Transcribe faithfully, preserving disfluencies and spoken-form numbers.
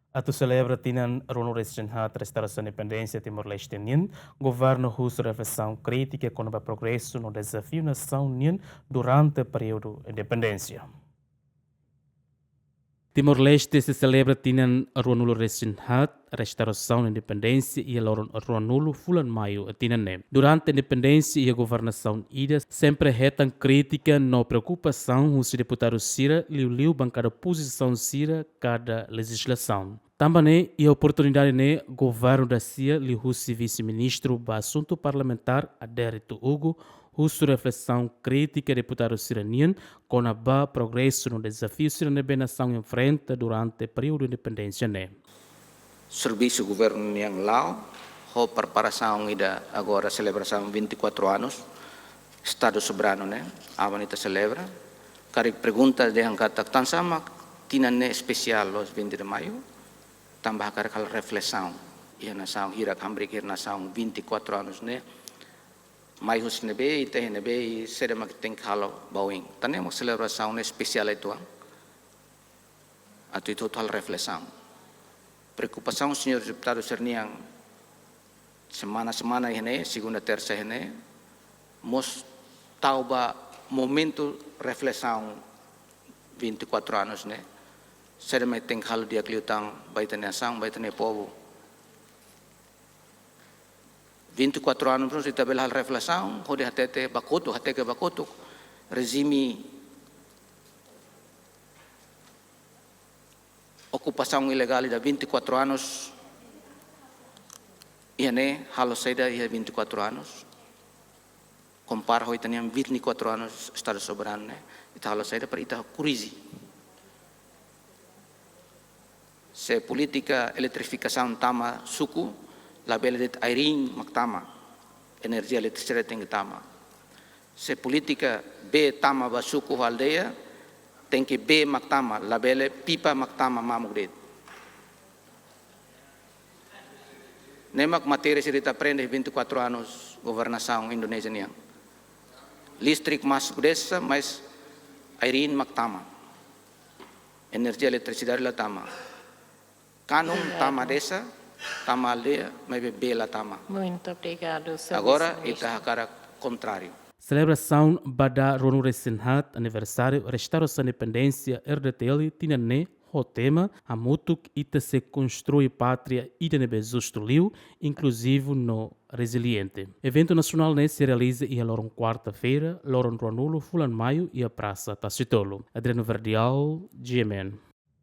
Atu selebra tinan ruanulu-resin-haat restaurasaun independénsia Timor-Leste nian, governu husu reflesaun krítika kona-ba progresu no dezafiu nasaun nian durante períodu independénsia. Timor-Leste sei selebra tinan ruanulu-resin-haat restaurasaun independénsia iha loron ruanulu fulan maiu tinan ne'e. Durante independénsia iha governasaun ida sempre hetan krítika no preokupasaun husi deputadu sira, liuliu bankada opozisaun sira kada lejizlasaun. Tanba ne'e, iha oportunidade ne'e, governu dasia liuhusi vise-ministru ba asuntu parlamentár Adérito Hugo husu reflesaun krítika deputadu sira nian kona-ba progresu no dezafiu sira ne'ebé nasaun enfrenta durante períodu independénsia ne'e. Servisu governu nian la'o, ho preparasaun ida agora selebrasaun vinte e quatro anos Estadu soberanu ne'e, aban ita selebra. Karik pergunta dehan katak tansá mak tinan ne'e espesiál loos vinte de maiu, tanba hakarak halo reflesaun iha nasaun hirak, hamriik hirak nasaun vinte e quatro anos ne'e, mai husi ne'ebé, ita iha ne'ebé, i saida mak tenke halo ba oin. Tan ne'e mak selebrasaun ne'e espesiál uitoan. Atu ita hotu halo reflesaun. Preokupasaun señór deputadu sira-nian semana-semana iha ne'e, segunda, tersa iha ne'e, mós tau ba momentu reflesaun vinte e quatro anos ne'e. Saida mak tenke halo di'ak liután ba ita-nia nasaun, ba ita-nia povu. Vinte e quatro anos mós ita bele halo reflesaun, hodi hatete ba kotuk, hateke ba kotuk rejime okupasaun ilegál ida vinte e quatro anos iha ne'e halo saida iha vinte e quatro anos. Kompara ho ita-nian vinte e quatro anos Estadu soberanu ne'e, ita halo saida para ita korrije. Se polítika eletrifikasaun tama suku, labele de'it airin mak tama, enerjia eletrisidade tenke tama. Se polítika bee tama ba suku, aldeia, tenke bee mak tama, labele pipa mak tama mamuk de'it. Ne'e mak matéria sira ita aprende vinte e quatro anos governasaun Indonézia nian. Listrik masuk desa, mas airin mak tama. Enerjia eletrisidade la tama. Kanun tama desa, tama aldeia, maibé bee la tama. Muito obrigado, senhor Agora, vice-ministro. Ita hakarak kontráriu. Selebrasaun ba dala ruanulu-resin-haat aniversáriu restaurasaun independénsia R D T L tinan ne'e ho tema Hamutuk ita sei konstrui pátria ida ne'ebé justu liu, inkluzivu no reziliente. Eventu nasionál ne'e sei realiza iha loron kuarta-feira, loron ruanulu fulan maiu iha Prasa Tasitolu. Adriano Verdial, G M N.